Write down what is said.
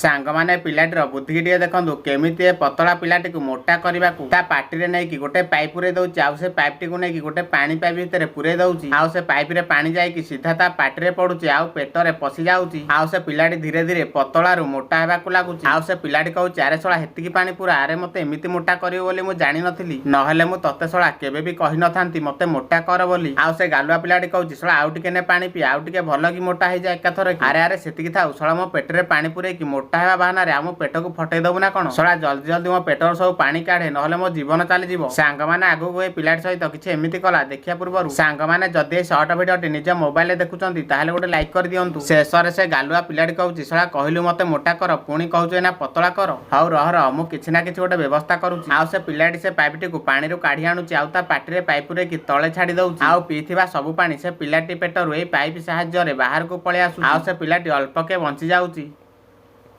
ସାଙ୍ଗମାନେ, ପିଲାଟିର ବୁଦ୍ଧିକି ଟିକେ ଦେଖନ୍ତୁ। କେମିତି ଏ ପତଳା ପିଲାଟିକୁ ମୋଟା କରିବାକୁ ତା ପାଟିରେ ନେଇକି ଗୋଟେ ପାଇପ୍ ପୁରେଇ ଦଉଛି ଆଉ ସେ ପାଇପଟିକୁ ନେଇକି ଗୋଟେ ପାଣି ପାଇପ୍ ଭିତରେ ପୁରେଇ ଦଉଛି ଆଉ ସେ ପାଇପରେ ପାଣି ଯାଇକି ସିଧା ତା ପାଟିରେ ପଡୁଛି ଆଉ ପେଟରେ ପଶି ଯାଉଛି ଆଉ ସେ ପିଲାଟି ଧୀରେ ଧୀରେ ପତଳାରୁ ମୋଟା ହେବାକୁ ଲାଗୁଛି। ଆଉ ସେ ପିଲାଟି କହୁଛି, "ଆରେ ଶଳା, ହେତିକି ପାଣି ପୁରା। ଆରେ, ମତେ ଏମିତି ମୋଟା କରିବ ବୋଲି ମୁଁ ଜାଣିନଥିଲି। ନହେଲେ ମୁଁ ତତେ ଶଳା କେବେ ବି କହିନଥାନ୍ତି ମତେ ମୋଟା କର ବୋଲି।" ଆଉ ସେ ଗାଲୁଆ ପିଲାଟି କହୁଛି, "ଶଳା, ଆଉ ଟିକେ ନେ ପାଣି ପିଇ, ଆଉ ଟିକେ ଭଲ କି ମୋଟା ହେଇଯା ଏକାଥରେ। ଆରେ ଆରେ, ସେତିକି ଥାଉ। ଶଳା, ମୋ ପେଟରେ ପାଣି ପୁରେଇକି ମୋଟା ହେବା ବାହାନାରେ ଆମ ପେଟକୁ ଫଟେଇ ଦବୁ ନା କଣ? ଶଳା, ଜଲ୍ଦି ଜଲ୍ଦି ମୋ ପେଟର ସବୁ ପାଣି କାଢେ, ନହେଲେ ମୋ ଜୀବନ ଚାଲିଯିବ।" ସାଙ୍ଗମାନେ, ଆଗକୁ ଏ ପିଲାଟି ସହିତ କିଛି ଏମିତି କଲା ଦେଖିବା ପୂର୍ବରୁ ସାଙ୍ଗମାନେ, ଯଦି ଏ ସର୍ଟ ଭିଡିଓଟି ନିଜ ମୋବାଇଲରେ ଦେଖୁଛନ୍ତି, ତାହେଲେ ଗୋଟେ ଲାଇକ୍ କରିଦିଅନ୍ତୁ। ଶେଷରେ ସେ ଗାଲୁଆ ପିଲାଟି କହୁଛି, "ଶଳା, କହିଲୁ ମତେ ମୋଟା କର, ପୁଣି କହୁଛୁ ଏନା ପତଳା କର। ହଉ ରହ ରହ, ମୁଁ କିଛି ନା କିଛି ଗୋଟେ ବ୍ୟବସ୍ଥା କରୁଛି।" ଆଉ ସେ ପିଲାଟି ସେ ପାଇପଟିକୁ ପାଣିରୁ କାଢି ଆଣୁଛି ଆଉ ତା ପାଟିରେ ପାଇପ୍ ପୁରେଇକି ତଳେ ଛାଡି ଦଉଛି ଆଉ ପିଇଥିବା ସବୁ ପାଣି ସେ ପିଲାଟି ପେଟରୁ ଏଇ ପାଇପ୍ ସାହାଯ୍ୟରେ ବାହାରକୁ ପଳେଇ ଆସୁଛି ଆଉ ସେ ପିଲାଟି ଅଳ୍ପକେ ବଞ୍ଚି ଯାଉଛି।